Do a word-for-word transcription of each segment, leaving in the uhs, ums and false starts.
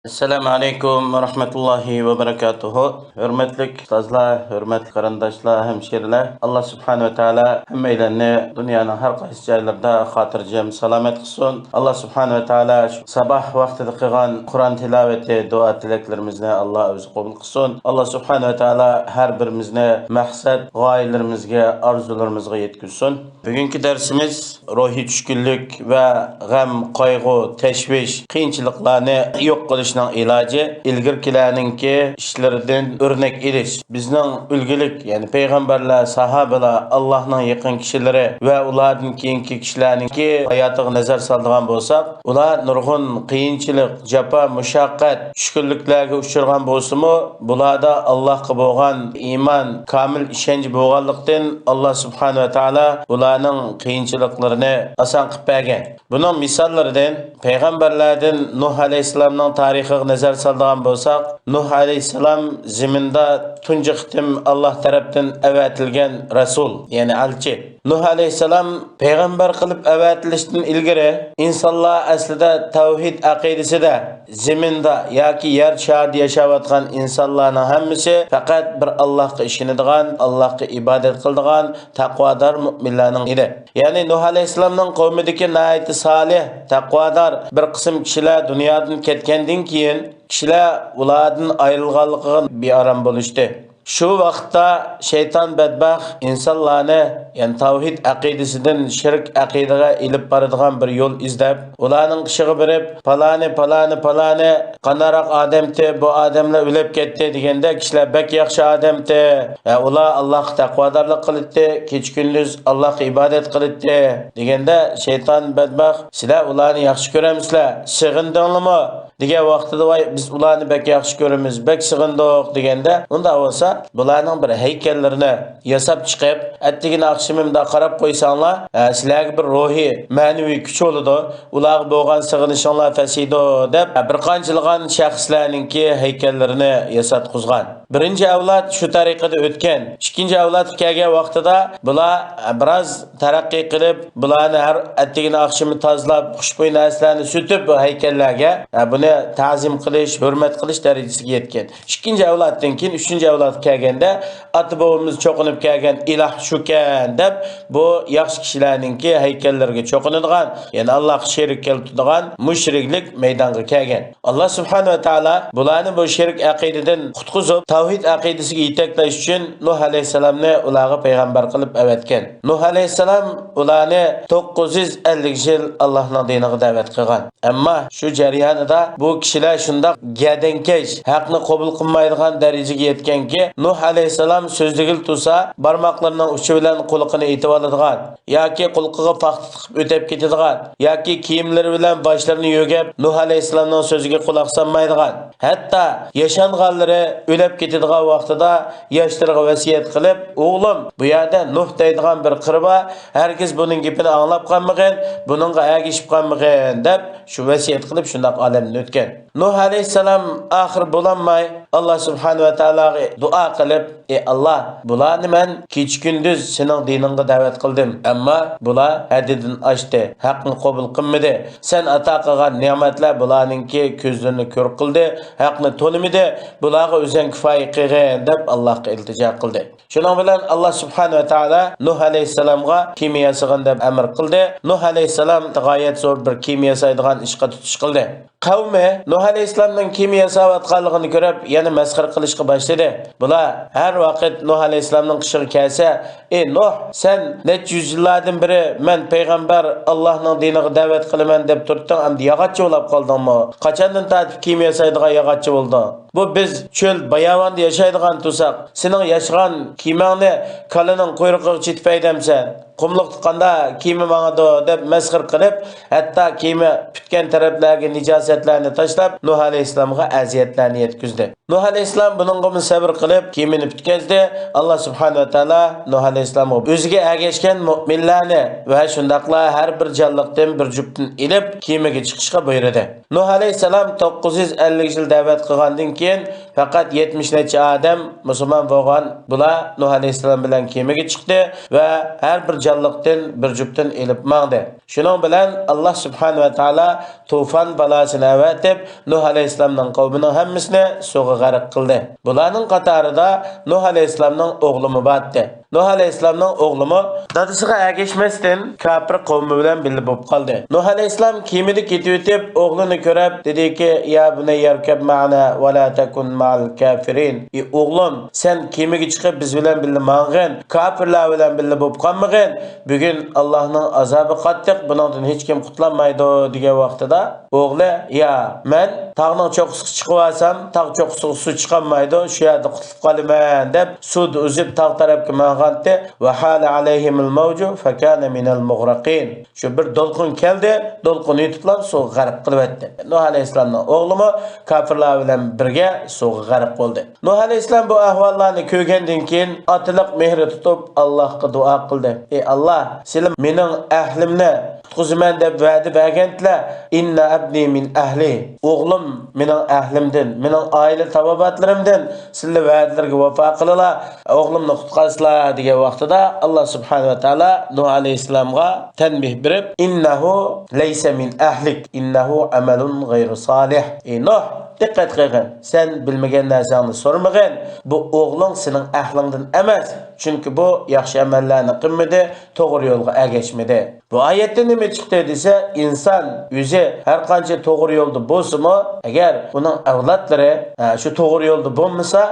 ئەسسالامۇ ئەلەيكۇم ۋە رەھمەتۇللاھى ۋە بەرەكاتۇھۇ. ھۆرمەتلىك ئۇستازلار، ھۆرمەتلىك قېرىنداشلار، ھەمشىرىلەر، ئاللا سۇبھانەھۇ ۋە تائالا ھەممەيلەننى دۇنيانىڭ ھەر قايسى جايلىرىدا خاتىرجەم، سالامەت قىلسۇن. ئاللا سۇبھانەھۇ ۋە تائالا شۇ ساباھ ۋاقتىدا قىلغان قۇرئان تىلاۋىتى، دۇئا تىلەكلىرىمىزنى ئاللا ئۆزى قوبۇل قىلسۇن. ئاللا سۇبھانەھۇ ۋە تائالا ھەر بىرىمىزنى مەقسەت، غايىلىرىمىزگە، ئارزۇلىرىمىزغا يەتكۈزسۇن. بۈگۈنكى دەرسىمىز روھىي چۈشكۈنلۈك ۋە غەم، قايغۇ، تەشۋىش، قىيىنچىلىقلارنى يوق قىلىشنىڭ ئىلاجى، ئىلگىرىكىلەرنىڭكى ئىشلىرىدىن ئۆرنەك ئېلىش. بىزنىڭ ئۈلگىلىك، يەنى پەيغەمبەرلەر، ساھابىلەر، ئاللانىڭ يېقىن كىشىلىرى ۋە ئۇلاردىن كېيىنكى كىشىلەرنىڭكى ھاياتىغا نەزەر سالىدىغان بولساق، ئۇلار نۇرغۇن قىيىنچىلىق، جاپا، مۇشەققەت، چۈشكۈنلۈكلەرگە ئۇچرىغان بولسىمۇ، بۇلاردا ئاللاھقا بولغان ئىمان، كامىل ئىشەنچ بولغانلىقتىن، ئاللا سۇبھانەھۇ ۋە تائالا بۇلارنىڭ قىيىنچىلىقلىرىنى ئاسان قىلىپ بەرگەن. بۇنىڭ مىساللىرىدىن پەيغەمبەرلەردىن نۇھ ئەلەيھىسسالامنىڭ تارىخىغا نەزەر سالىدىغان بولساق، نۇھ ئەلەيھىسسالام زېمىندا تۇنجى قېتىم ئاللا تەرەپتىن ئەۋەتىلگەن رەسۇل، يەنى ئەلچى. نۇھ ئەلەيھىسسالام پەيغەمبەر قىلىپ ئەۋەتىلىشتىن ئىلگىرى ئىنسانلار ئەسلىدە تەۋھىد ئەقىدىسىدە زېمىندا ياكى يەر شارىدا ياشاۋاتقان ئىنسانلارنىڭ ھەممىسى پەقەت بىر ئاللاھقا ئىشىنىدىغان، ئاللاھقا ئىبادەت قىلىدىغان تەقۋادار مۆمىنلەرنىڭ ئىدى. يەنى نۇھ ئەلەيھىسسالامنىڭ قوۋمىدىكى ناھايىتى سالىھ، تەقۋادار بىر قىسىم كىشىلەر دۇنيادىن كەتكەندىن كېيىن، كىشىلەر ئۇلاردىن ئايرىلغانلىقىغا بىئارام بولۇشتى. شۇ ۋاقىتتا شەيتان بەدبەخت ئىنسانلارنى، يەنى تەۋھىد ئەقىدىسىدىن شىرك ئەقىدىگە ئېلىپ بارىدىغان بىر يول ئىزدەپ، ئۇلارنىڭ قېشىغا بېرىپ، پالانى، پالانى، پالانى قانداقراق ئادەمتى، بۇ ئادەملەر ئۆلۈپ كەتتى دېگەندە، كىشىلەر بەك ياخشى ئادەمتى، ھە، ئۇلار ئاللاھقا تەقۋادارلىق قىلىتتى، كېچە-كۈندۈز ئاللاھقا ئىبادەت قىلىتتى دېگەندە، شەيتان بەدبەخت، سىلەر ئۇلارنى ياخشى كۆرەمسىلەر، سېغىندىڭلىمۇ؟ دېگەن ۋاقتىدا، ۋاي، بىز ئۇلارنى بەك ياخشى كۆرىمىز، بەك سېغىندۇق دېگەندە، ئۇنداق بولسا، بۇلارنىڭ بىر ھەيكەللىرىنى ياساپ چىقىپ، ئەتىگىنى ئاخشىمى مۇنداق قاراپ قويساڭلار، ئە، سىلەرگە بىر روھىي، مەنىۋى كۈچ بولىدۇ، ئۇلارغا بولغان سېغىنىشىڭلار پەسىيىدۇ، دەپ، بىر قانچىلىغان شەخسلەرنىڭكى ھەيكەللىرىنى ياساتقۇزغان. بىرىنچى ئەۋلاد شۇ تەرىقىدە ئۆتكەن. ئىككىنچى ئەۋلادقا كەلگەن ۋاقتىدا بۇلار بىراز تەرەققىي قىلىپ، بۇلارنى ھەر ئەتىگىنى ئاخشىمى تازىلاپ، خۇشبۇي نەرسىلەرنى سۈرتۈپ بۇ ھەيكەللەرگە، بۇنى تەزىم قىلىش، ھۆرمەت قىلىش دەرىجىسىگە يەتكەن. ئىككىنچى ئەۋلادتىن كېيىن ئۈچىنچى ئەۋلادقا كەلگەندە، ئاتا-بوۋىمىز چوقۇنۇپ كەلگەن ئىلاھ شۇكەن، دەپ، بۇ ياخشى كىشىلەرنىڭكى ھەيكەللىرىگە چوقۇنىدىغان، يەنى ئاللاھقا شېرىك كەلتۈرىدىغان مۇشرىكلىك مەيدانغا كەلگەن. ئاللا سۇبھانەھۇ ۋە تائالا بۇلارنى بۇ شىرك ئەقىدىدىن قۇتقۇزۇپ، تەۋھىد ئەقىدىسىگە يېتەكلەش ئۈچۈن نۇھ ئەلەيھىسسالامنى ئۇلارغا پەيغەمبەر قىلىپ ئەۋەتكەن. نۇھ ئەلەيھىسسالام ئۇلارنى توققۇز يۈز ئەللىك يىل ئاللاھنىڭ دىنىغا دەۋەت قىلغان. ئەمما شۇ جەريانىدا بۇ كىشىلەر شۇنداق گەدەنكەش، ھەقنى قوبۇل قىلمايدىغان دەرىجىگە يەتكەنكى، نۇھ ئەلەيھىسسالام سۆزلىگىلى تۇرسا، بارماقلىرىنىڭ ئۇچى بىلەن قۇلىقىنى ئېتىۋالىدىغان، ياكى قۇلىقىغا پاختا تىقىپ ئۆتەپ كېتىدىغان، ياكى كىيىملىرى بىلەن باشلىرىنى يۆگەپ، نۇھ ئەلەيھىسسالامنىڭ سۆزىگە قۇلاق سالمايدىغان، ھەتتا ياشانغانلىرى ئۆلۈپ كېتىدىغان ۋاقتىدا ياشلىرىغا ۋەسىيەت قىلىپ، ئوغلۇم، بۇ يەردە نۇھ دەيدىغان بىر قىر بار، ھەرگىز بۇنىڭ گېپىنى ئاڭلاپ قالمىغىن، بۇنىڭغا ئەگىشىپ قالمىغىن، دەپ شۇ ۋەسىيەت قىلىپ شۇنداق ئالەمدىن ئۆتكەن. نۇھ ئەلەيھىسسالام ئاخىر بولالماي، ئاللا سۇبھانەھۇ ۋە تائالاغا دۇئا قىلىپ، ئى ئاللا، بۇلارنى مەن كېچە-كۈندۈز سېنىڭ دىنىڭغا دەۋەت قىلدىم، ئەمما بۇلار ھەددىدىن ئاشتى، ھەقنى قوبۇل قىلمىدى. سەن ئاتا قىلغان نېمەتلەر بۇلارنىڭكى كۆزلىرىنى كۆر قىلدى، ھەقنى تونۇمىدى، بۇلارغا ئۆزۈڭ كۇپايە قىلغىن، دەپ ئاللاھقا ئىلتىجا قىلدى. شۇنىڭ بىلەن ئاللا سۇبھانەھۇ ۋە تائالا نۇھ ئەلەيھىسسالامغا كېمە ياسىغىن دەپ ئەمر قىلدى. نۇھ ئەلەيھىسسالام غايەت زور بىر كېمە ياسايدىغان ئىشقا تۇتۇش قىلدى. قەۋمى نۇھ ئەلەيھىسسالامنىڭ كېمە ياساۋاتقانلىقىنى كۆرۈپ، يەنە مەسخىرە قىلىشقا باشلىدى. بۇلار ھەر ۋاقىت نۇھ ئەلەيھىسسالامنىڭ قېشىغا كەلسە، ئى نۇھ، سەن نەچچە يۈز يىللاردىن بېرى مەن پەيغەمبەر، ئاللاھنىڭ دىنىغا دەۋەت قىلىمەن دەپ تۇرتتۇڭ، ئەمدى ياغاچچى بولاپ قالدىڭمۇ؟ قاچاندىن تارتىپ كېمە ياسايدىغان ياغاچچى بولدۇڭ؟ بۇ بىز چۆل باياۋاندا ياشايدىغان تۇرساق، سېنىڭ ياسىغان كېمەڭنى كالىنىڭ قۇيرۇقىغا چېتىپ ھەيدەمسەن؟ قۇملۇقتا قانداق كېمە ماڭىدۇ؟ دەپ مەسخىرە قىلىپ، ھەتتا كېمە پۈتكەن تەرەپلەرگە نىجاسەتلەرنى تاشلاپ، نۇھ ئەلەيھىسسالامغا ئەزىيەتلەرنى يەتكۈزدى. نۇھ ئەلەيھىسسالام بۇنىڭغىمۇ سەۋر قىلىپ، كېمىنى پۈتكەزدى. ئاللا سۇبھانەھۇ ۋە تائالا نۇھ ئەلەيھىسسالامغا ئۆزىگە ئەگەشكەن مۆمىنلەرنى ۋە شۇنداقلا ھەر بىر جانلىقتىن بىر جۈپتىن ئېلىپ، كېمىگە چىقىشقا بۇيرۇدى. نۇھ ئەلەيھىسسالام توققۇز يۈز ئەللىك يىل دەۋەت قىلغاندىن كېيىن، پەقەت يەتمىش نەچچە ئادەم مۇسۇلمان بولغان بۇلار نۇھ ئەلەيھىسسالام بىلەن كېمىگە چىقتى ۋە ھەر بىر جانلىقتىن بىر جۈپتىن ئېلىپ ماڭدى. شۇنىڭ بىلەن ئاللا سۇبھانەھۇ ۋە تائالا توفان بالاسىنى ئەۋەتىپ، نۇھ ئەلەيھىسسالامنىڭ قەۋمىنىڭ ھەممىسىنى سۇغا غەرق قىلدى. بۇلارنىڭ قاتارىدا نۇھ ئەلەيھىسسالامنىڭ ئوغلىمۇ بار ئىدى. نۇھ ئەلەيھىسسالامنىڭ ئوغلىمۇ دادىسىغا ئەگەشمەستىن، كاپىر قەۋمى بىلەن بىللە بولۇپ قالدى. نۇھ ئەلەيھىسسالام كېمىدە كېتىۋېتىپ، ئوغلىنى كۆرۈپ، دېدىكى، يا بۇنەييە اركەب مەئەنا ۋە لا تەكۇن مەئەل كافىرىن. ئى ئوغلۇم، سەن كېمىگە چىقىپ، بىز بىلەن بىللە ماڭغىن، كاپىرلار بىلەن بىللە بولۇپ قالمىغىن. بۈگۈن ئاللانىڭ ئازابى قاتتىق، بۇنىڭدىن ھېچكىم قۇتۇلالمايدۇ، دېگەن ۋاقتىدا، ئوغلى، يا، مەن تاغنىڭ چوققىسىغا چىقىۋالسام، تاغ چوققىسىغا سۇ چىقالمايدۇ، شۇ يەردە قۇتۇلۇپ قالىمەن، دەپ، سۇدا ئۈزۈپ، تاغ تەرەپكە ماڭغانتى. ۋە ھالە ئەلەيھىمۇل مەۋجۇ فەكانە مىنەل مۇغرەقىن. شۇ بىر دولقۇن كەلدى، دولقۇن يۇتۇپلا سۇغا غەرق قىلىۋەتتى. نۇھ ئەلەيھىسسالامنىڭ ئوغلىمۇ كاپىرلار بىلەن بىرگە سۇغا غەرق بولدى. نۇھ ئەلەيھىسسالام بۇ ئەھۋاللارنى كۆرگەندىن كېيىن، ئاتىلىق مېھرى تۇتۇپ، ئاللاھقا دۇئا قىلدى. ئى ئاللا، سىلى مېنىڭ ئەھلىمنى قۇتقۇزىمەن دەپ ۋەدە بەرگەنتىلە، ئىننە ئەبنى مىن ئەھلى، ئوغلۇم مېنىڭ ئەھلىمدىن، مېنىڭ ئائىلە تاۋابىئاتلىرىمدىن، سىلە ۋەدىلىرىگە ۋاپا قىلىلا، ئوغلۇمنى قۇتقارسىلا، دېگەن ۋاقتىدا، ئاللا سۇبھانەھۇ ۋە تائالا نۇھ ئەلەيھىسسالامغا تەنبىھ بېرىپ، ئىننەھۇ لەيسە مىن ئەھلىك، ئىننەھۇ ئەمەلۇن غەيرۇ سالىھ. ئى نۇھ، دىققەت قىلغىن، سەن بىلمىگەن نەرسەڭنى سورىمىغىن، بۇ ئوغلۇڭ سېنىڭ ئەھلىڭدىن ئەمەس، چۈنكى بۇ ياخشى ئەمەللەرنى قىلمىدى، توغرا يولغا ئەگەشمىدى. بۇ ئايەتتىن نېمە چىقتى دېسە، ئىنسان ئۆزى ھەر قانچە توغرا يولدا بولسىمۇ، ئەگەر ئۇنىڭ ئەۋلادلىرى، ھە، شۇ توغرا يولدا بولمىسا،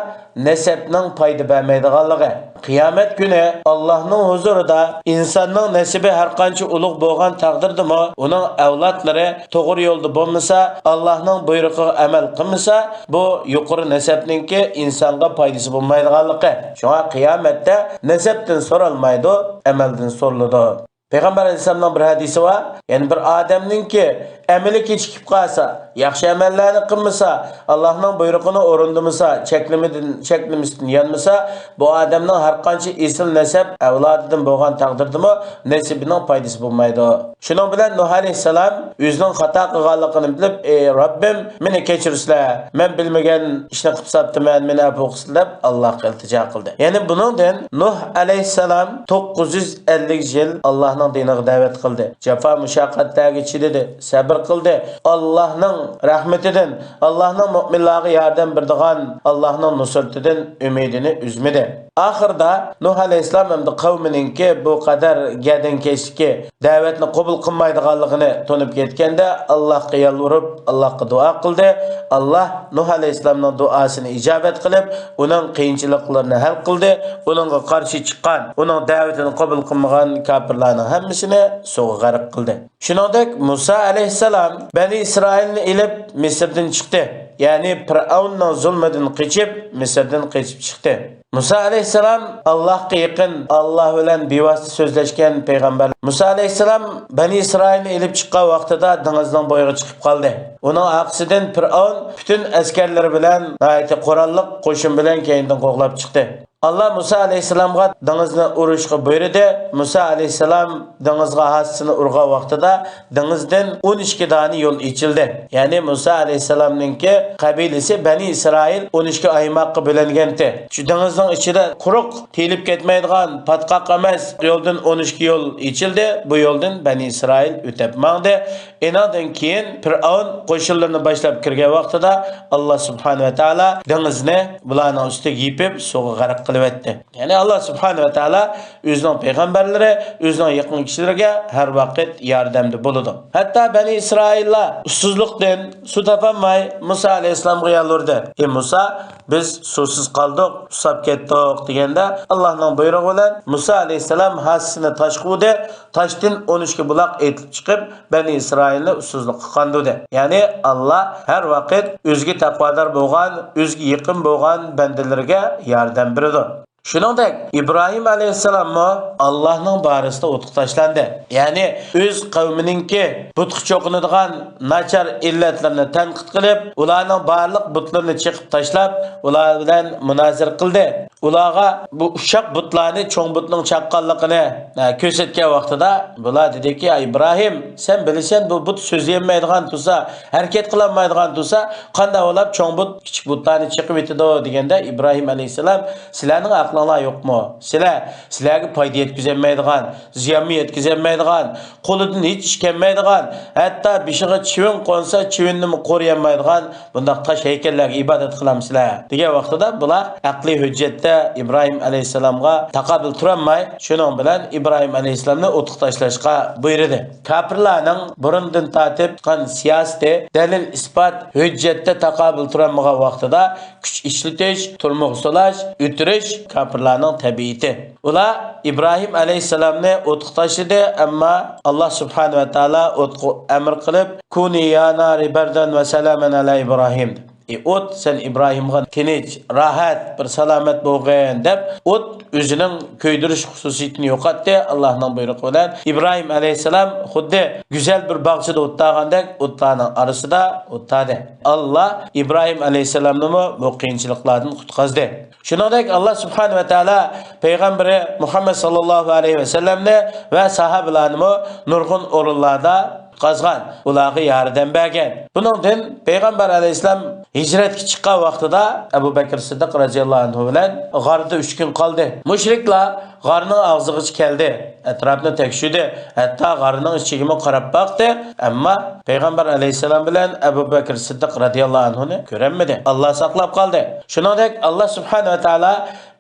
نەسەبنىڭ پايدا بەرمەيدىغانلىقى. قىيامەت كۈنى ئاللاھنىڭ ھۇزۇرىدا ئىنساننىڭ نەسىبى ھەر قانچە ئۇلۇغ بولغان تەقدىردىمۇ، ئۇنىڭ ئەۋلادلىرى توغرا يولدا بولمىسا، ئاللاھنىڭ بۇيرۇقىغا ئەمەل قىلمىسا، بۇ يۇقىرى نەسەبنىڭكى ئىنسانغا پايدىسى بولمايدىغانلىقى. شۇڭا قىيامەتتە نەسەبتىن سورالمايدۇ، ئەمەلدىن سورىلىدۇ. پەيغەمبەر ئەلەيھىسسالامنىڭ بىر ھەدىسى بار، يەنى بىر ئادەمنىڭكى ئەمىلى كېچىكىپ قالسا، ياخشى ئەمەللەرنى قىلمىسا، ئاللاھنىڭ بۇيرۇقىنى ئورۇندىمىسا، چەكلىمىدىن، چەكلىمىسىدىن يانمىسا، بۇ ئادەمنىڭ ھەر قانچە ئېسىل نەسەب ئەۋلادىدىن بولغان تەقدىردىمۇ نەسىبىنىڭ پايدىسى بولمايدۇ. شۇنىڭ بىلەن نۇھ ئەلەيھىسسالام ئۆزىنىڭ خاتا قىلغانلىقىنى بىلىپ، ئى رەببىم، مېنى كەچۈرسىلە، مەن بىلمىگەن ئىشنى قىلىپ ساپتىمەن، مېنى ئەپۇ قىلسىلا دەپ ئاللاھقا ئىلتىجا قىلدى. يەنى بۇنىڭدىن نۇھ ئەلەيھىسسالام توققۇز يۈز ئەللىك يىل ئاللاھنىڭ دىنىغا دەۋەت قىلدى. جاپا مۇشەققەتلەرگە چىدىدى، سەبىر قىلدى. ئاللاھنىڭ رەھمىتىدىن، ئاللاھنىڭ مۆمىنلارغا ياردەم بېرىدىغان ئاللاھنىڭ نۇسرىتىدىن ئۈمىدىنى ئۈزمىدى. ئاخىرىدا نۇھ ئەلەيھىسسالام ھەمدە قەۋمىنىڭكى بۇ قەدەر گەدەنكەشلىكى، دەۋەتنى قوبۇل قىلمايدىغانلىقىنى تونۇپ كەتكەندە، ئاللاھقا يالۋۇرۇپ، ئاللاھقا دۇئا قىلدى. ئاللاھ نۇھ ئەلەيھىسسالامنىڭ دۇئاسىنى ئىجابەت قىلىپ، ئۇنىڭ قىيىنچىلىقلىرىنى ھەل قىلدى. ئۇنىڭغا قارشى چىققان، ئۇنىڭ دەۋىتىنى قوبۇل قىلمىغان كاپىرلارنىڭ ھەممىسىنى سۇغا غەرق قىلدى. شۇنىڭدەك مۇسا ئەلەيھىسسالام بەنى ئىسرائىلنى ئېلىپ مىسىردىن چىقتى. يەنى پىرئەۋننىڭ زۇلمىدىن قېچىپ، مىسىردىن قېچىپ چىقتى. مۇسا ئەلەيھىسسالام ئاللاھقا يېقىن، ئاللاھ بىلەن بىۋاسىتە سۆزلەشكەن پەيغەمبەر. مۇسا ئەلەيھىسسالام بەنى ئىسرائىلنى ئېلىپ چىققان ۋاقتىدا دېڭىزنىڭ بويىغا چىقىپ قالدى. ئۇنىڭ ئارقىسىدىن پىرئەۋن پۈتۈن ئەسكەرلىرى بىلەن ناھايىتى قوراللىق قوشۇن بىلەن كەينىدىن قوغلاپ چىقتى. ئاللاھ مۇسا ئەلەيھىسسالامغا دېڭىزنى ئۇرۇشقا بۇيرۇدى. مۇسا ئەلەيھىسسالام دېڭىزغا ھاسىسىنى ئۇرغان ۋاقتىدا، دېڭىزدىن ئون ئىككى دانە يول ئېچىلدى. يەنى مۇسا ئەلەيھىسسالامنىڭكى قەبىلىسى بەنى ئىسرائىل ئون ئىككى ئايماققا بۆلۈنگەنتى. شۇ دېڭىزنىڭ ئىچىدە قۇرۇق، تېيىلىپ كەتمەيدىغان، پاتقاق ئەمەس يولدىن ئون ئىككى يول ئېچىلدى. بۇ يولدىن بەنى ئىسرائىل ئۆتەپ ماڭدى. ئېنىڭدىن كېيىن پىرئەۋن قوشۇنلىرىنى باشلاپ كىرگەن ۋاقتىدا، ئاللاھ سۇبھانەھۇ ۋە تائالا دېڭىزنى بۇلارنىڭ ئۈستىگە يېپىپ، سۇغا غەرق قىلىۋەتتى. يەنى ئاللاھ سۇبھانەھۇ ۋە تائالا ئۆزىنىڭ پەيغەمبەرلىرى، ئۆزىنىڭ يېقىن كىشىلىرىگە ھەر ۋاقىت ياردەمدە بولىدۇ. ھەتتا بەنى ئىسرائىللار ئۇسسۇزلۇقتىن سۇ تاپالماي مۇسا ئەلەيھىسسالامغا يالۋۇردى. ئى مۇسا، بىز سۇسىز قالدۇق، سۇساپ كەتتۇق، دېگەندە، ئاللاھنىڭ بۇيرۇغى بىلەن مۇسا ئەلەيھىسسالام ھاسىسىنى تاشقا ئۇردى، تاشتىن ئون ئىككى بۇلاق ئېتىلىپ چىقىپ، بەنى ئىسرائىلنى ئۇسسۇزلۇققا قاندۇردى. يەنى ئاللاھ ھەر ۋاقىت ئۆزىگە تەقۋادار بولغان، ئۆزىگە يېقىن بولغان بەندىلىرىگە ياردەم بېرىدۇ. شۇنىڭدەك ئىبراھىم ئەلەيھىسسالاممۇ ئاللاھنىڭ بارىسىدا ئوتقا تاشلاندى. يەنى ئۆز قەۋمىنىڭكى بۇتقا چوقۇنىدىغان ناچار ئىللەتلىرىنى تەنقىد قىلىپ، ئۇلارنىڭ بارلىق بۇتلىرىنى چېقىپ تاشلاپ، ئۇلار بىلەن مۇنازىرە قىلدى. ئۇلارغا بۇ ئۇششاق بۇتلارنى، چوڭ بۇتنىڭ چاققانلىقىنى، ئە، كۆرسەتكەن ۋاقتىدا، بۇلار دېدىكى، «ئەي ئىبراھىم، سەن بىلىسەن، بۇ بۇت سۆزلىيەلمەيدىغان تۇرسا، ھەرىكەت قىلالمايدىغان تۇرسا، قانداق بولۇپ چوڭ بۇت كىچىك بۇتلارنى چېقىۋېتىدۇ؟» دېگەندە، ئىبراھىم ئەلەيھىسسالام، «سىلەرنىڭ ئەقلىڭلار يوقمۇ؟ سىلەر، سىلەرگە پايدا يەتكۈزەلمەيدىغان، زىيانمۇ يەتكۈزەلمەيدىغان، قولىدىن ھېچ ئىش كەلمەيدىغان، ھەتتا بېشىغا چىۋىن قونسا، چىۋىننىمۇ قورۇيالمايدىغان بۇنداق تاش ھەيكەللەرگە ئىبادەت قىلامسىلەر؟» دېگەن ۋاقتىدا، بۇلار ئەقلىي ھۆججەتتە ئىبراھىم ئەلەيھىسسالامغا تاقابىل تۇرالماي، شۇنىڭ بىلەن ئىبراھىم ئەلەيھىسسالامنى ئوتقا تاشلاشقا بۇيرۇدى. كاپىرلارنىڭ بۇرۇندىن تارتىپ تۇتقان سىياسىتى دەلىل-ئىسپات، ھۆججەتتە تاقابىل تۇرالمىغان ۋاقتىدا، كۈچ ئىشلىتىش، تۇرمىغا سولاش، ئۆتۈرۈش كاپىرلارنىڭ تەبىئىتى. ئۇلار ئىبراھىم ئەلەيھىسسالامنى ئوتقا تاشلىدى، ئەمما ئاللا سۇبھانەھۇ ۋە تائالا ئوتقا ئەمر قىلىپ، «كونى يا نارى بەردەن ۋە سالامەن ئەلا ئىبراھىم» دېدى. «ئى ئوت، سەن ئىبراھىمغا تىنچ، راھەت، بىر سالامەت بولغىن» دەپ، ئوت ئۆزىنىڭ كۆيدۈرۈش خۇسۇسىيىتىنى يوقاتتى. ئاللانىڭ بۇيرۇقى بىلەن ئىبراھىم ئەلەيھىسسالام خۇددى گۈزەل بىر باغچىدا ئولتۇرغاندەك ئوتلارنىڭ ئارىسىدا ئولتۇردى. ئاللا ئىبراھىم ئەلەيھىسسالامنىمۇ بۇ قىيىنچىلىقلاردىن قۇتقۇزدى. شۇنىڭدەك ئاللا سۇبھانەھۇ ۋە تائالا پەيغەمبىرى مۇھەممەد ساللاللاھۇ ئەلەيھى ۋەسەللەمنى ۋە ساھابىلارنىمۇ نۇرغۇن ئورۇنلاردا قۇتقازغان، ئۇلارغا ياردەم بەرگەن. بۇنىڭدىن پەيغەمبەر ئەلەيھىسسالام ھىجرەتكە چىققان ۋاقتىدا ئەبۇ بەكرى سىددىق رەزىياللاھۇ ئەنھۇ بىلەن غاردا ئۈچ كۈن قالدى. مۇشرىكلار غارنىڭ ئاغزىغىچە كەلدى، ئەتراپنى تەكشۈردى، ھەتتا غارنىڭ ئىچىگىمۇ قاراپ باقتى، ئەمما پەيغەمبەر ئەلەيھىسسالام بىلەن ئەبۇ بەكرى سىددىق رەزىياللاھۇ ئەنھۇنى كۆرەلمىدى. ئاللا ساقلاپ قالدى. شۇنىڭدەك ئاللا سۇبھانەھۇ ۋە تائالا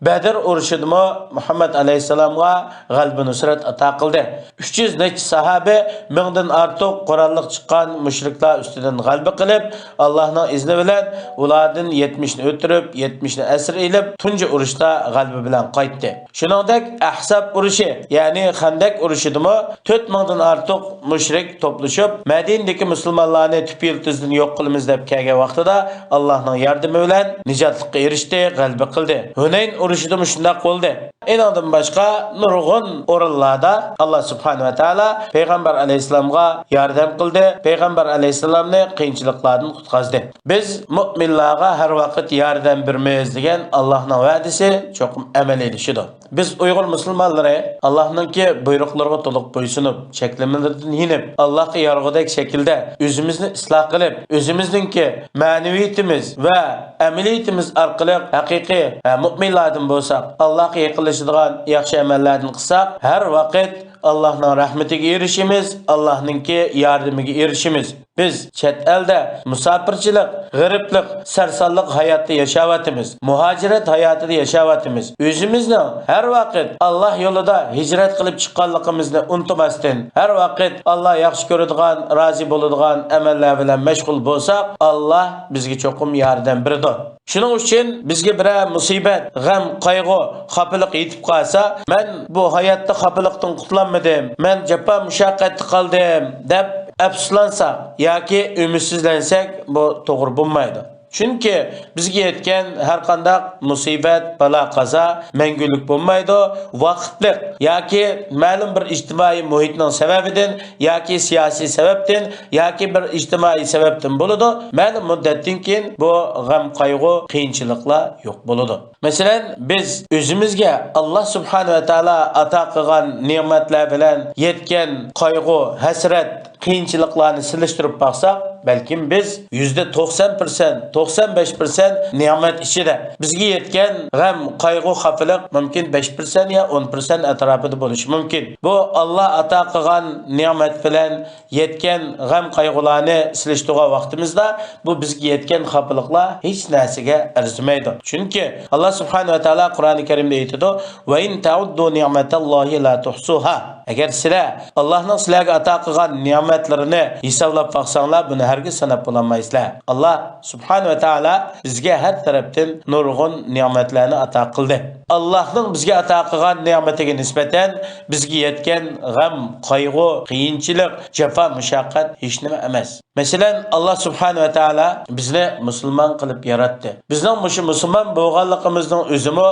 بەدر ئۇرۇشىدىمۇ مۇھەممەد ئەلەيھىسسالامغا غەلىبە نۇسرەت ئاتا قىلدى. ئۈچ يۈز نەچچە ساھابە، مىڭدىن ئارتۇق قوراللىق چىققان مۇشرىكلار ئۈستىدىن غەلىبە قىلىپ، ئاللانىڭ ئىزنى بىلەن ئۇلاردىن يەتمىشنى ئۆلتۈرۈپ، يەتمىشنى ئەسىر ئېلىپ، تۇنجى ئۇرۇشتا غەلىبە بىلەن قايتتى. شۇنىڭدەك ئەھزاب ئۇرۇشى، يەنى خەندەك ئۇرۇشىدىمۇ تۆت مىڭدىن ئارتۇق مۇشرىك توپلىشىپ، مەدىنىدىكى مۇسۇلمانلارنى تۈپ يىلتىزىدىن يوق قىلىمىز دەپ كەلگەن ۋاقتىدا، ئاللانىڭ ياردىمى بىلەن نىجاتلىققا ئېرىشتى، غەلىبە قىلدى. ھۇنەين ئۇرۇشىدىمۇ شۇنداق بولدى. ئېنىڭدىن باشقا نۇرغۇن ئورۇنلاردا ئاللا سۇبھانەھۇ ۋە تائالا پەيغەمبەر ئەلەيھىسسالامغا ياردەم قىلدى، پەيغەمبەر ئەلەيھىسسالامنى قىيىنچىلىقلاردىن قۇتقازدى. بىز مۆمىنلارغا ھەر ۋاقىت ياردەم بېرىمىز دېگەن ئاللانىڭ ۋەدىسى چوقۇم ئەمەلىيلىشىدۇ. بىز ئۇيغۇر مۇسۇلمانلىرى ئاللانىڭكى بۇيرۇقلىرىغا تولۇق بويسۇنۇپ، چەكلىمىلىرىدىن يېنىپ، ئاللاغا يارىغۇدەك شەكىلدە ئۆزىمىزنى ئىسلاھ قىلىپ، ئۆزىمىزنىڭكى مەنىۋىيىتىمىز ۋە ئەمەلىيىتىمىز ئارقىلىق ھەقىقىي، ھە، مۆمىنلاردىن بولساق، ئاللاغا يېقىنلىشىدىغان ياخشى ئەمەللەردىن قىلساق، ھەر ۋاقىت ئاللاھنىڭ رەھمىتىگە ئېرىشىمىز، ئاللاھنىڭكى ياردىمىگە ئېرىشىمىز. بىز چەت ئەلدە مۇساپىرچىلىق، غېرىبلىق، سەرسانلىق ھاياتتا ياشاۋاتىمىز، مۇھاجىرەت ھاياتىدا ياشاۋاتىمىز. ئۆزىمىزنىڭ ھەر ۋاقىت ئاللاھ يولىدا ھىجرەت قىلىپ چىققانلىقىمىزنى ئۇنتۇماستىن، ھەر ۋاقىت ئاللاھ ياخشى كۆرىدىغان، رازى بولىدىغان ئەمەللەر بىلەن مەشغۇل بولساق، ئاللاھ بىزگە چوقۇم ياردەم بېرىدۇ. شۇنىڭ ئۈچۈن بىزگە بىرەر مۇسىبەت، غەم، قايغۇ، خاپىلىق يېتىپ قالسا، «مەن بۇ ھاياتتا خاپىلىقتىن قۇتۇلالمىدىم، مەن جاپا مۇشەققەتتە قالدىم» دەپ ئەپسۇسلانساق ياكى ئۈمىدسىزلەنسەك، بۇ توغرا بولمايدۇ. چۈنكى بىزگە يەتكەن ھەر قانداق مۇسىبەت، بالا-قازا مەڭگۈلۈك بولمايدۇ، ۋاقىتلىق ياكى مەلۇم بىر ئىجتىمائىي مۇھىتنىڭ سەۋەبىدىن ياكى سىياسىي سەۋەبتىن ياكى بىر ئىجتىمائىي سەۋەبتىن بولىدۇ. مەلۇم مۇددەتتىن كېيىن بۇ غەم، قايغۇ، قىيىنچىلىقلار يوق بولىدۇ. مەسىلەن، بىز ئۆزىمىزگە ئاللا سۇبھانەھۇ ۋە تائالا ئاتا قىلغان نېمەتلەر بىلەن يەتكەن قايغۇ، ھەسرەت، قىيىنچىلىقلارنى سېلىشتۇرۇپ باقساق، بەلكىم بىز يۈزدە توقسان پىرسەنت، توقسان بەش پىرسەنت نېمەت ئىچىدە. بىزگە يەتكەن غەم، قايغۇ، خاپىلىق مۇمكىن بەش پىرسەنت يا ئون پىرسەنت ئەتراپىدا بولۇشى مۇمكىن. بۇ ئاللا ئاتا قىلغان نېمەت بىلەن يەتكەن غەم-قايغۇلارنى سېلىشتۇرغان ۋاقتىمىزدا، بۇ بىزگە يەتكەن خاپىلىقلار ھېچ نەرسىگە ئەرزىمەيدۇ. چۈنكى، ئاللا سۇبھانەھۇ ۋە تائالا قۇرئانى كەرىمدە ئېيتىدۇ، «ۋە ئىن تەئۇددۇ نىئمەتەللاھى لا تۇھسۇھا.» ئەگەر سىلەر ئاللانىڭ سىلەرگە ئاتا قىلغان نېمەتلىرىنى ھېسابلاپ باقساڭلار، بۇنى ھەرگىز ساناپ بولالمايسىلەر. ئاللا سۇبھانەھۇ ۋە تائالا بىزگە ھەر تەرەپتىن نۇرغۇن نېمەتلەرنى ئاتا قىلدى. ئاللانىڭ بىزگە ئاتا قىلغان نېمىتىگە نىسبەتەن بىزگە يەتكەن غەم، قايغۇ، قىيىنچىلىق، جاپا، مۇشەققەت ھېچنېمە ئەمەس. مەسىلەن، ئاللا سۇبھانەھۇ ۋە تائالا بىزنى مۇسۇلمان قىلىپ ياراتتى. بىزنىڭ مۇشۇ مۇسۇلمان بولغانلىقىمىزنىڭ ئۆزىمۇ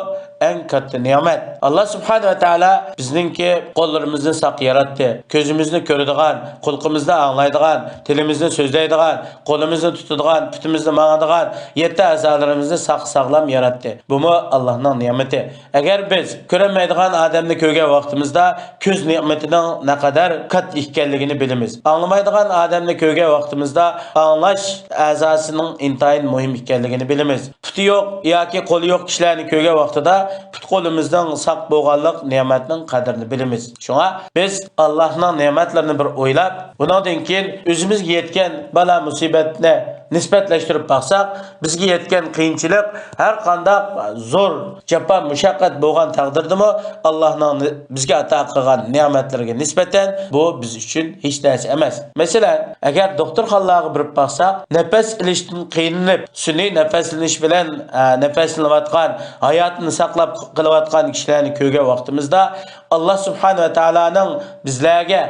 ئەڭ كاتتا نېمەت. ئاللا سۇبھانەھۇ ۋە تائالا بىزنىڭكى قوللىرىمىزنى ساق ياراتتى. كۆزىمىزنى كۆرىدىغان، قۇلىقىمىزنى ئاڭلايدىغان، تىلىمىزنى سۆزلەيدىغان، قولىمىزنى تۇتىدىغان، پۇتىمىزنى ماڭىدىغان، يەتتە ئەزالىرىمىزنى ساق-ساغلام ياراتتى. بۇمۇ ئاللانىڭ نېمىتى. ئەگەر بىز كۆرەلمەيدىغان ئادەمنى كۆرگەن ۋاقتىمىزدا، كۆز نېمىتىنىڭ نەقەدەر كاتتا ئىكەنلىكىنى بىلىمىز. ئاڭلىمايدىغان ئادەمنى كۆرگەن ۋاقتىمىزدا، ئاڭلاش ئەزاسىنىڭ ئىنتايىن مۇھىم ئىكەنلىكىنى بىلىمىز. پۇتى يوق ياكى قولى يوق كىشىلەرنى كۆرگەن ۋاقتىدا، پۇت-قولىمىزنىڭ ساق بولغانلىق نېمەتنىڭ قەدرىنى بىلىمىز. شۇڭا بىز ئاللانىڭ نېمەتلىرىنى بىر ئويلاپ، بۇنىڭدىن كېيىن ئۆزىمىزگە يەتكەن بالا-مۇسىبەتنى نىسبەتلەشتۈرۈپ باقساق، بىزگە يەتكەن قىيىنچىلىق ھەر قانداق زور جاپا-مۇشەققەت بولغان تەقدىردىمۇ، ئاللانىڭ بىزگە ئاتا قىلغان نېمەتلىرىگە نىسبەتەن بۇ بىز ئۈچۈن ھېچ نەرسە ئەمەس. مەسىلەن، ئەگەر دوختۇرخانىلارغا بېرىپ باقساق، نەپەس ئېلىشتىن قىينىلىپ، سۈنئىي نەپەسلىنىش بىلەن، ئە، نەپەسلىنىۋاتقان، ھاياتىنى ساقلاپ قېلىۋاتقان كىشىلەرنى كۆرگەن ۋاقتىمىزدا، ئاللا سۇبھانەھۇ ۋە تائالانىڭ بىزلەرگە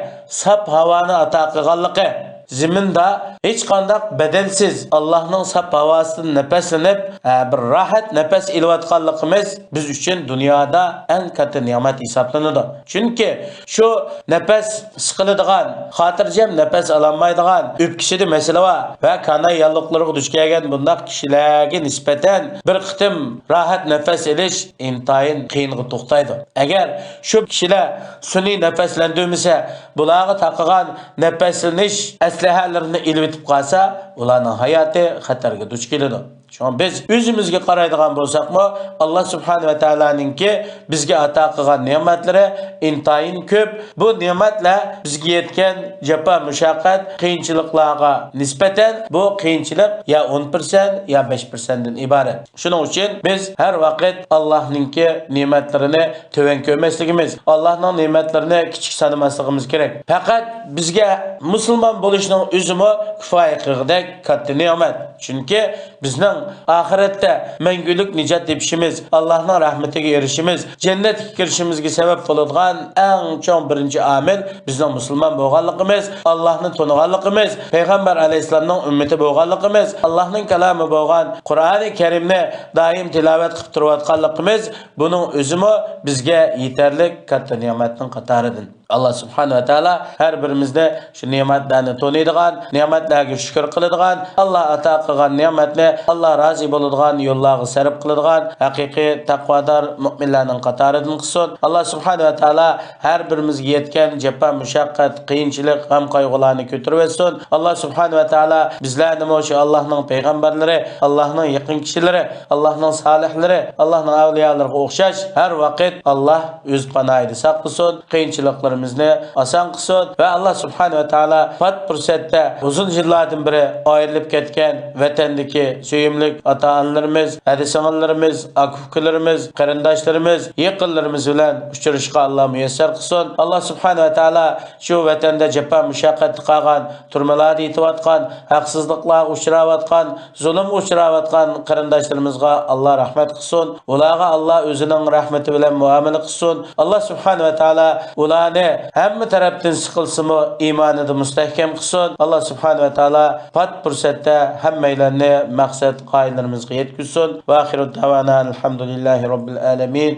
ساپ ھاۋانى ئاتا قىلغانلىقى، زېمىندا ھېچقانداق بەدەلسىز ئاللانىڭ ساپ ھاۋاسىدىن نەپەسلىنىپ، ئە، بىر راھەت نەپەس ئېلىۋاتقانلىقىمىز بىز ئۈچۈن دۇنيادا ئەڭ كاتتا نېمەت ھېسابلىنىدۇ. چۈنكى شۇ نەپەس سىقىلىدىغان، خاتىرجەم نەپەس ئالالمايدىغان، ئۆپكىسىدە مەسىلە بار ۋە كاناي ياللۇقلىرىغا دۇچ كەلگەن بۇنداق كىشىلەرگە نىسبەتەن بىر قېتىم راھەت نەپەس ئېلىش ئىنتايىن قىيىنغا توختايدۇ. ئەگەر شۇ كىشىلەر سۈنئىي نەپەسلەندۈرمىسە، بۇلارغا تاقىغان نەپەسلىنىش ئەسلىھەلىرىنى ئېلىۋېتىپ قالسا، ئۇلارنىڭ ھاياتى خەتەرگە دۇچ كېلىدۇ. شۇڭا بىز ئۆزىمىزگە قارايدىغان بولساقمۇ، ئاللا سۇبھانەھۇ ۋە تائالانىڭكى بىزگە ئاتا قىلغان نېمەتلىرى ئىنتايىن كۆپ. بۇ نېمەتلەر بىزگە يەتكەن جاپا-مۇشەققەت، قىيىنچىلىقلارغا نىسبەتەن بۇ قىيىنچىلىق يا ئون پىرسەنت يا بەش پىرسەنتتىن ئىبارەت. شۇنىڭ ئۈچۈن بىز ھەر ۋاقىت ئاللانىڭكى نېمەتلىرىنى تۆۋەن كۆرمەسلىكىمىز، ئاللانىڭ نېمەتلىرىنى كىچىك سانىماسلىقىمىز كېرەك. پەقەت بىزگە مۇسۇلمان بولۇشنىڭ ئۆزىمۇ كۇپايە قىلغۇدەك كاتتا نېمەت. چۈنكى بىزنىڭ ئاخىرەتتە مەڭگۈلۈك نىجات تېپىشىمىز، ئاللانىڭ رەھمىتىگە ئېرىشىشىمىز، جەننەتكە كىرىشىمىزگە سەۋەب بولىدىغان ئەڭ چوڭ بىرىنچى ئامىل بىزنىڭ مۇسۇلمان بولغانلىقىمىز، ئاللانى تونۇغانلىقىمىز، پەيغەمبەر ئەلەيھىسسالامنىڭ ئۈممىتى بولغانلىقىمىز، ئاللانىڭ كالامى بولغان قۇرئانى كەرىمنى دائىم تىلاۋەت قىلىپ تۇرۇۋاتقانلىقىمىز، بۇنىڭ ئۆزىمۇ بىزگە يېتەرلىك كاتتا نېمەتنىڭ قاتارىدىن. ئاللا سۇبھانەھۇ ۋە تائالا ھەر بىرىمىزنى شۇ نېمەتلەرنى تونۇيدىغان، نېمەتلەرگە شۈكۈر قىلىدىغان، ئاللا ئاتا قىلغان نېمەتنى ئاللا رازى بولىدىغان يوللارغا سەرپ قىلىدىغان ھەقىقىي تەقۋادار مۆمىنلەرنىڭ قاتارىدىن قىلسۇن. ئاللا سۇبھانەھۇ ۋە تائالا ھەر بىرىمىزگە يەتكەن جاپا، مۇشەققەت، قىيىنچىلىق، غەم-قايغۇلارنى كۆتۈرۈۋەتسۇن. ئاللا سۇبھانەھۇ ۋە تائالا بىزلەرنىمۇ شۇ ئاللانىڭ پەيغەمبەرلىرى، ئاللانىڭ يېقىن كىشىلىرى، ئاللانىڭ سالىھلىرى، ئاللانىڭ ئەۋلىيالىرىغا ئوخشاش ھەر ۋاقىت ئاللا ئۆز پاناھىدا ساقلىسۇن، قىيىنچىلىقلىرىمىزنى ئاسان قىلسۇن ۋە ئاللا سۇبھانەھۇ ۋە تائالا پات پۇرسەتتە ئۇزۇن يىللاردىن بېرى ئايرىلىپ كەتكەن ۋەتەندىكى سۆيۈملۈك ئاتا-ئانىلىرىمىز، ھەدە-سىڭىللىرىمىز، ئاكا-ئۇكىلىرىمىز، قېرىنداشلىرىمىز، يېقىنلىرىمىز بىلەن ئۇچرىشىشقا ئاللا مۇيەسسەر قىلسۇن. ئاللا سۇبھانەھۇ ۋە تائالا شۇ ۋەتەندە جاپا-مۇشەققەتتە قالغان، تۈرمىلەردە يېتىۋاتقان، ھەقسىزلىقلارغا ئۇچراۋاتقان، زۇلۇمغا ئۇچراۋاتقان قېرىنداشلىرىمىزغا ئاللا رەھمەت قىلسۇن. ئۇلارغا ئاللا ئۆزىنىڭ رەھمىتى بىلەن مۇئامىلە قىلسۇن. ئاللا سۇبھانەھۇ ۋە تائالا ئۇلارنى ھەممە تەرەپتىن سىقىلسىمۇ، ئىمانىدا مۇستەھكەم قىلسۇن. ئاللا سۇبھانەھۇ ۋە تائالا پات پۇرسەتتە ھەممەيلەننى مەقسەت غايىلىرىمىزغا يەتكۈزسۇن. ۋە ئاخىرۇ دەۋانا ئەلھەمدۇلىللاھى رەببىل ئالەمىن.